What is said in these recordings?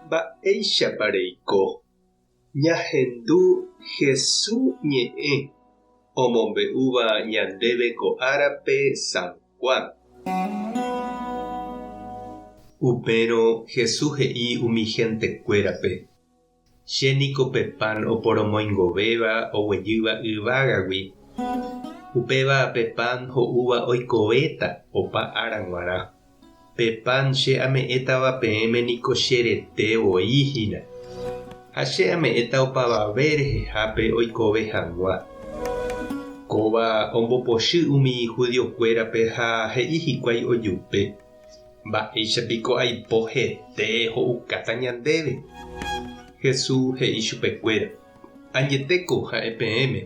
Mba'éichapa reiko? Ñahendu Hesu ñe'ẽ omombe'úva ñandéve ko árape San Juan. Upérõ Jesús he'i umi hentekuérape, Che niko pe pan oporomoingovéva oguejýva yvágagui, upéva pe pan ho'úva oikovéta opa ára g̃uarã. Pe pan che ame'ẽtava peẽme niko che rete voi hína, ha che ame'ẽta opavave rehehápe oikove hag̃ua. Kóva ombopochy umi judiokuérape ha he'i hikuái ojupe, Mba'éicha piko aipo hete ho'ukáta ñandéve? Jesús he'i chupekuéra, Añetéko ha'e peẽme,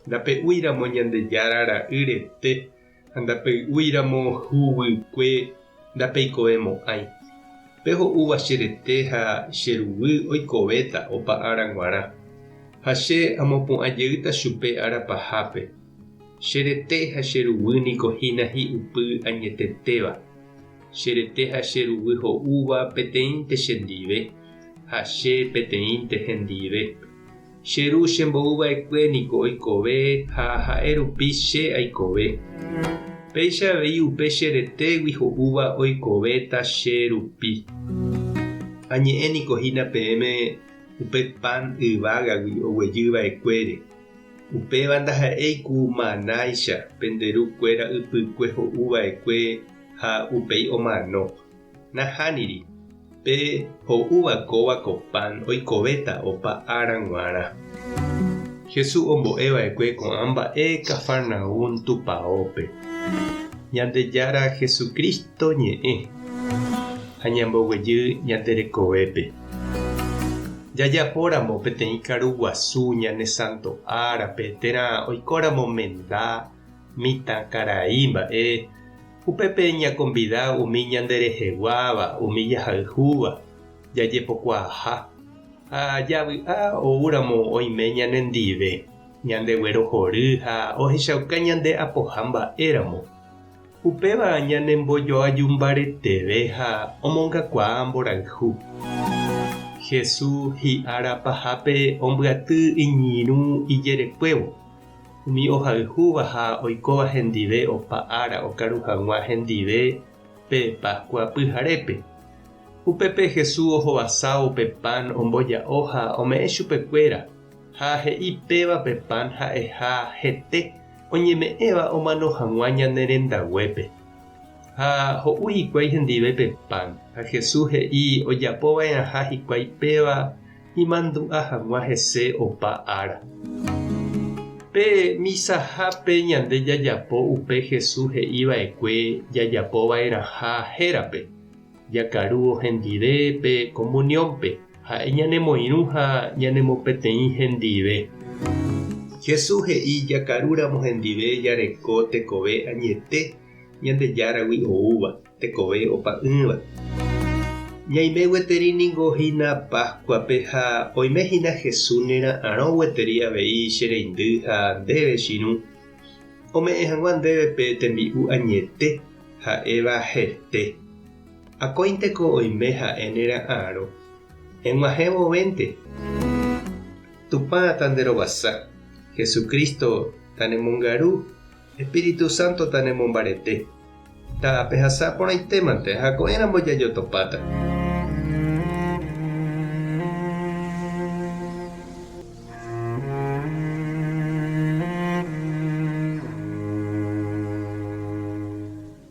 ndape'úiramo Ñandejára Ra'y rete ha ndapey'úiramo huguykue ndapeikovemo'ãi. Pe ho'úva che rete ha che ruguy oikovéta opa ára g̃uarã, ha che amopu'ã jeýta chupe ára pahápe. Che rete ha che ruguy niko hína hi'upy añetetéva. Che rete ha che ruguy ho'úva peteĩnte chendive, ha che peteĩnte hendive. Che Ru chembou va'ekue niko oikove ha ha'e rupi che aikove. Péicha avei upe che retégui ho'úva oikovéta che rupi. Añe'ẽ niko hína peẽme upe pan yvágagui oguejy va'ekuére. Upéva ndaha'éi ku manáicha pende ru kuéra ypykue ho'u va'ekue ha upéi omano. Nahániri, pe ho'úva kóva ko pan oikovéta opa ára g̃uarã. Jesús ombo'e va'ekue ko'ã mba'e Cafarnaúm tupaópe. Ñandejára Jesucristo ñe'ẽ ha ñamboguejy ñande rekovépe. Jajapóramo peteĩ karu guasu ñane santo árape térã oikóramo menda, mitã karai mba'e, upépe ñakombida umi ñandereheguáva, umi jahayhúva, jajepokuaaha, ha javy'a oúramo oime ñanendive, ñandeguerohory ha ohechauka ñande apoha mba'éramo. Upéva ñanembojoaju mbareteve ha omongakuaa mborayhu. Jesús hi'ára pahápe ombyaty iñirũ ijerekuévo, umi ohayhúva ha oikóva hendive opa ára okaru hag̃ua hendive pe Páskua pyharépe. Upépe Jesús ohovasávo pe pan omboja'o ha ome'ẽ chupekuéra, ha he'i péva pe pan ha'eha hete oñeme'ẽva omano hag̃ua ñane rendaguépe. Ha ho'u hikuái hendive pe pan, ha Jesús he'i ojapo va'erãha hikuái péva imandu'a hag̃ua hese opa ára. Pe misahápe ñande jajapo upe Jesús he'i va'ekue jajapo va'erãha hérape, jakarúvo hendive pe comuniónpe. Ha'e ñanemoirũ ha ñanemopeteĩ hendive. Jesús he'i jakarúramo hendive jareko tekove añete Ñandejáragui oúva, tekove opa'ỹva. Ñaime gueteri ningo hína Páskuape ha oime hína Jesús nera'arõ gueteri avei che reindy ha ndéve che irũ, ome'ẽ hag̃ua ndéve pe tembi'u añete ha'éva hete. Akóinteko oime ha'e ne ra'arõ, eg̃uahẽ vovénte. Tupã tanderovasa, Jesucristo tanemongaru, Espíritu Santo tanemombarete. Ta'apehasa porãitémante ha ko'ẽramo jajotopáta.